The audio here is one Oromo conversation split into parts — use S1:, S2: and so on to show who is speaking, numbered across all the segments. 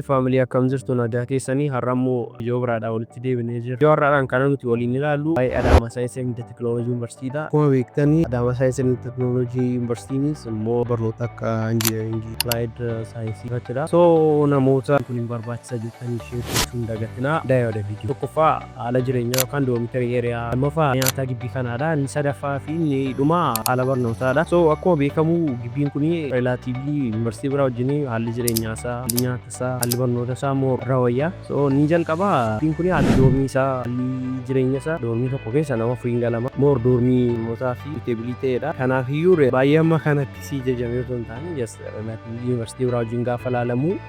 S1: Family, akkam jirtu? Nagaa keessanii? Har'a immoo ijoo biraadhaan walitti deebinee jirra. Ijoo har'aadhaan kana nuti waliin ilaallu waa'ee Adaamaa Saayinsii fi Teekinooloojii Yuunivarsiitiidha. Akkuma beektanii, Adaamaa Saayinsii fi Teekinooloojii Yuunivarsiitiinis immoo barnoota akka engineering, applied science irrattidha. So namoota kun hin barbaachisa jettanii share gochuu hin dagatinaa. Daa'ima viidiyoo. Tokkoffaa, haala jireenyaa yookaan dormitory area. Lammaffaa, nyaata gibbii kanaadha. Inni sadaffaa fi inni dhumaa haala barnootaadha. So akkuma beekamu, gibbiin kun relatively yuunivarsiitii biraa wajjin haalli jireenyaa isaa, haalli nyaata isaa, haalli barnoota isaa immoo irra wayyaa. So inni jalqaba, gibbiin kun haalli dorm isaa, haalli jireenya isaa, dorm tokko keessa nama afuriin galama. More dorm namootaa fi suitable ta'edha. Kanaaf iyyuu baay'ee amma kanatti si jajamee otoo hin taane, just relatively yuunivarsiitii biraa wajjin gaafa ilaalamu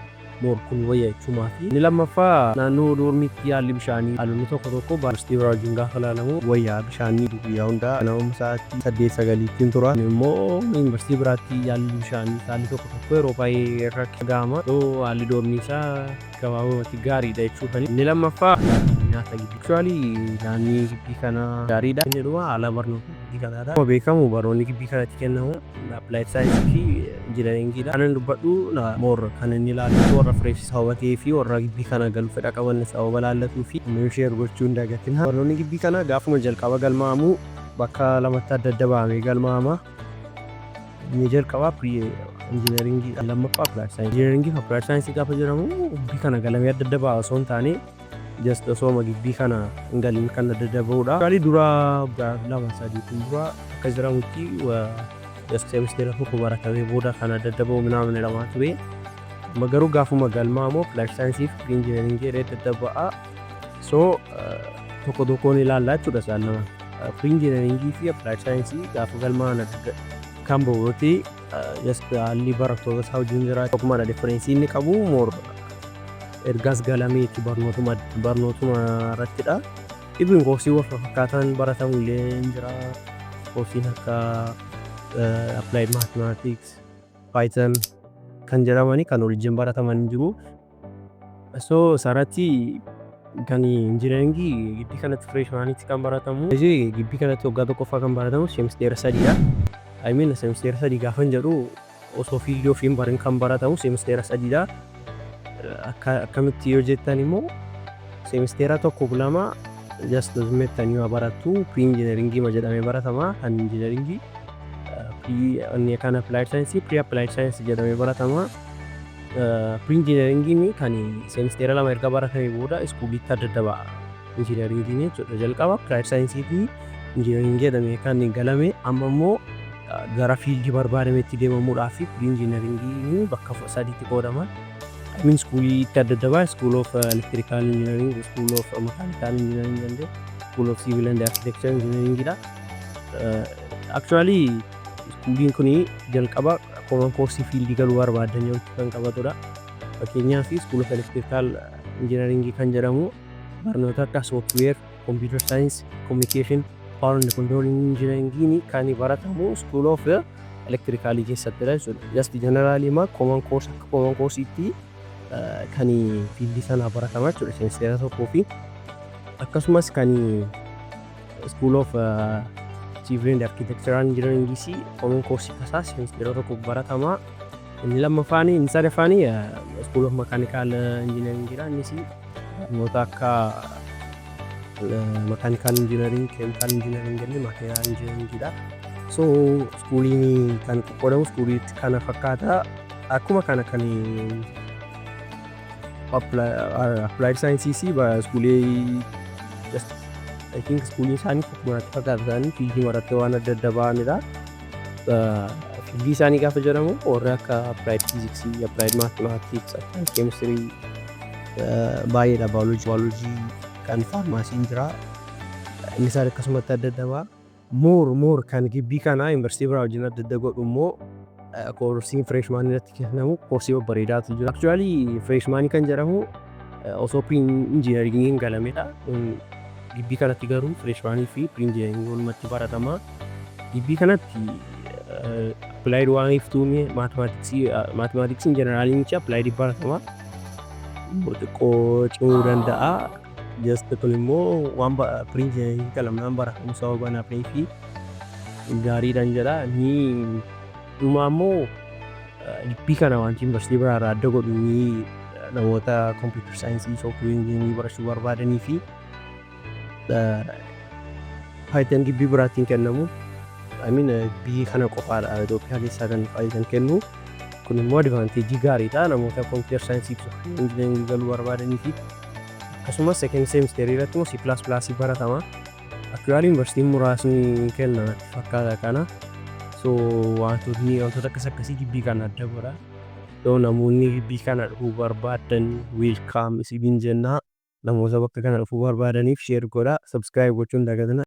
S1: more kun wayya jechuumaa. Fi inni lammaffaa, naannoo dormiitti haalli bishaanii haalonni tokko tokko yuunivarsiitii biraa wajjin gaafa ilaalamu wayyaa. Bishaanii guyyaa hundaa nama sa'aatii 8 9tti tura. Immoo yuunivarsiitii biraatti haalli bishaanii haalli tokko tokko yeroo baay'ee rakkoo gahama. So haalli dorm isaa gabaabumatti gaariidha jechuudha. Inni lammaffaa, nyaata gibbii. Actually nyaanni gibbii kana gaariidha. Inni dhuma haala barnoota gibbii kanaadha. Akkuma beekamu, barnoonni gibbii kanatti kennamu applied science fi engineeringiidha. Kan inni dubbadhu more kan inni ilaallatu warra fresh sababa ta'ee fi warra gibbii kana galu fedha qaban sababa laallatuu fi share gochuu hin dagatina. Barnoonni gibbii kana gaafuma jalqaba galmaa'amu bakka lamatti adda adda bahamee galmaa'ama. Inni jalqabaa pre engineeringiidha. Lammaffaa applied science. Engineering fi applied science gaafa jedhamu gibbii kana galamee adda adda ba'a osoo hin taane, just osooma gibbii kana hin galin kan adda adda bahudha. Actually dura 2 3 kun dura akka jedhamutti just seemisteera tokko baratamee booda kan adda adda bahu minaamin jedhamaa ture. Amma garuu gaafuma galmaa'amu applied science fi pre engineering jedhee adda adda ba'a. So tokko tokkoon ilaallaa jechuudha isaan lama. Pre engineering fi applied science gaafa galmaa'an adda kan bahu yoo ta'e, just haalli barattoota isaa wajjin jiraatu tokkumadha. Difference inni qabu more ergaas galameeti barnootuma irrattidha. Even koorsii wal fakkaatan baratamu illee ni jira. Koorsiin akka applied mathematics, Python kan jedhamani kan wajjin barataman jiru. So isarratti kan engineering gibbii kanatti freshmanitti kan baratamu. Gibbii kanatti waggaa tokkoffaa kan baratamu seemisteera 3dha. I mean, seemisteera 3 gaafan jedhu, osoo field ofii hin barin kan baratamu seemisteera 3dha. Akkamitti yoo jettan immoo, seemisteera tokkoof lama just mettanii waa barattu, pre engineering jedhamee baratama. Kan engineering pre, kan applied science pre applied science jedhamee baratama. Pre engineering kan seemisteera 2 erga baratame booda schoolitti adda adda ba'a. Engineering jechuudha. Jalqaba applied science fi engineering jedhamee kan galame, amma immoo gara field barbaadametti deemamuudhaaf pre engineering bakka sadiitti qoodama. I mean, schoolitti adda adda ba'a. School of Electrical Engineering, School of Mechanical Engineering and School of Civil and Architecture Engineering dha. Actually schooliin kun jalqaba common course field galuu barbaadan yoo kan qabatudha. Fakkeenyaaf, School of Electrical Engineering kan jedhamu barnoota akka software, computer science, communication, power and control engineering kan baratamu School of Electrical keessattidha jechuudha. Just generally ma common course, akka common course'itti kan field sanaa baratama jechuudha seemisteera tokkoo fi akkasumas kan School of Civil and Architectural Engineering common course tasaa seemisteera tokko baratama. Inni lammaffaan, inni sadaffaan School of Mechanical Engineering dha. Innis barnoota akka Mechanical Engineering, Chemical Engineering and Material Engineering dha. So schooliin kan qoqqoodamu schooliitti kana fakkaata. Akkuma kana kan applied science schoolii, just I think schooliin isaanii tokkuma natti fakkaata, isaanii field maratti waan adda adda ba'anidha. Field isaanii gaafa jedhamu, warri akka applied physics, applied mathematics, applied chemistry baay'eedha. Biology, kan pharmacyn jira. Inni isaan akkasumatti adda adda ba'a. More kan gibbii kana yuunivarsiitii biraa wajjin adda adda godhu immoo, koorsiin freshman irratti kennamu koorsii babbareedaatu jira. Actually freshman kan jedhamu osoo pre engineering hin galamedha. Gibbii kanatti garuu freshman fi pre engineering walumatti baratama. Gibbii kanatti applied waan iftuun mathematics general miti, applied baratama. Xiqqoo cimuu danda'a. Just kun immoo waan pre engineering galamnaan baratamu sababa nafnee fi gaariidhaan jedha. Inni dhumaa immoo, gibbii kana wanti yuunivarsiitii biraa irraa adda godhu inni Namoota computer science, software engineering barachuu barbaadanii fi Python gibbii biraatiin kennamu. I mean, biyyi kana qofaadha Itoophiyaa keessaa kan Python kennu. Kun immoo advantage gaariidha namoota computer science fi software engineering galuu barbaadanii fi akkasumas second semester irratti immoo C++ baratama. Actually, yuunivarsiitiin muraasni kenna natti fakkaata kana. So wantoota akkas akkasii gibbii kana adda godha. So namoonni gibbii kana dhufuu barbaadan, welcome isiniin jenna. Namoota bakka kana dhufuu barbaadaniif share godhaa. Subscribe gochuun dagatinaa.